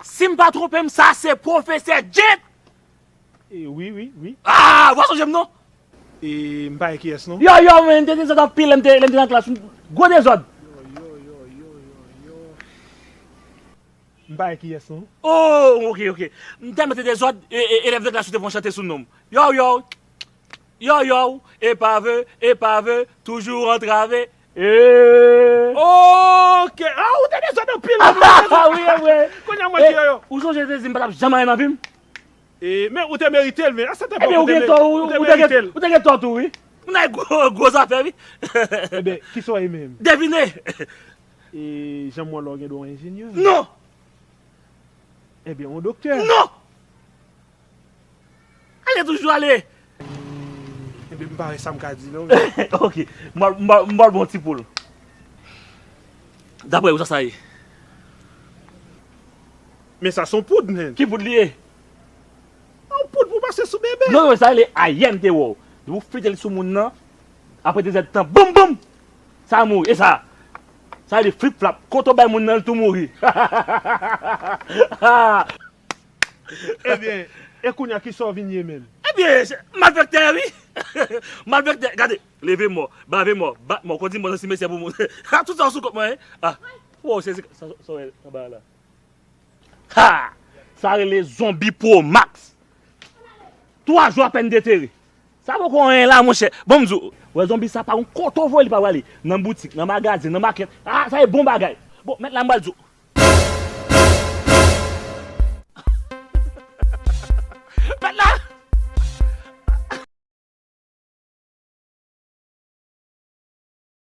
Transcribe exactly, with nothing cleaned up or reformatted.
Si m pa twonpe m, sa se pwofesè Jet! E, wi, wi, wi. Ah, w a sonje m non? E, m pa wè kiyès non. Yo, yo, men, m te dezòd anpil lè m te, lè m te nan klas. Gwo dezòd. M pa wè kiyès non. Oh, ok, ok. M tèlman te dezòd, e, e, elèv de klas yo te fè yon chante sou non m. Yo, yo. Yo, yo. Epave, epave, toujou antrave. E. Ok. Ah, ou te dezòd anpil. Ah, wi, wi. Kounye a mwen ki yo. Ou sonje te di m pa t ap janm anyen nan vi m? E, men ou te merite l, men. A sèten Ebyen, ou gen tò, ou te gen tò tou, wi. Moun nan gwo, gwo zafè, wi. Ebyen, kisa w ye menm? Devine. E, jan m wè w la, w gen dwa yon enjenyè. Non. Ebyen, yon doktè. Non. Ale toujou ale. Ebyen, m pa wè sa m ka di, non. Ok. M ba, m ba, m ba w bon ti poul. Daprè ou, sa sa ye? Men sa se yon poud, men. Ki poud li ye? Yon poud pou pase sou bebe. Non, non, sa rele ayè m te wè w. Depi w fete l sou moun nan, apre de zèdtan, boum, boum! Sa mouri. E sa? Sa rele flip flap. Kote w bay moun nan, l tou mouri. Ebyen, e kounye a, kisa w vin ye menm? Ebyen, se malfektè, wi. Malfektè, gade, leve mò, bave mò, bat mò, kondi mò nan simetyè pou moun. Ha, tout sa sou kont mwen, hein? Ah, wow, se, se, sa, sa, sa, anba la. Ha! Sa rele zonbi Pro Max. Twa jou apèn detere. Sa poko anyen la, monchè. Bon, m di w, wè zonbi sa pa yon kote w voye li pa prale. Nan boutik, nan magazen, nan makèt. Ah, sa e bon bagay. Bon, mèt la m pral di w,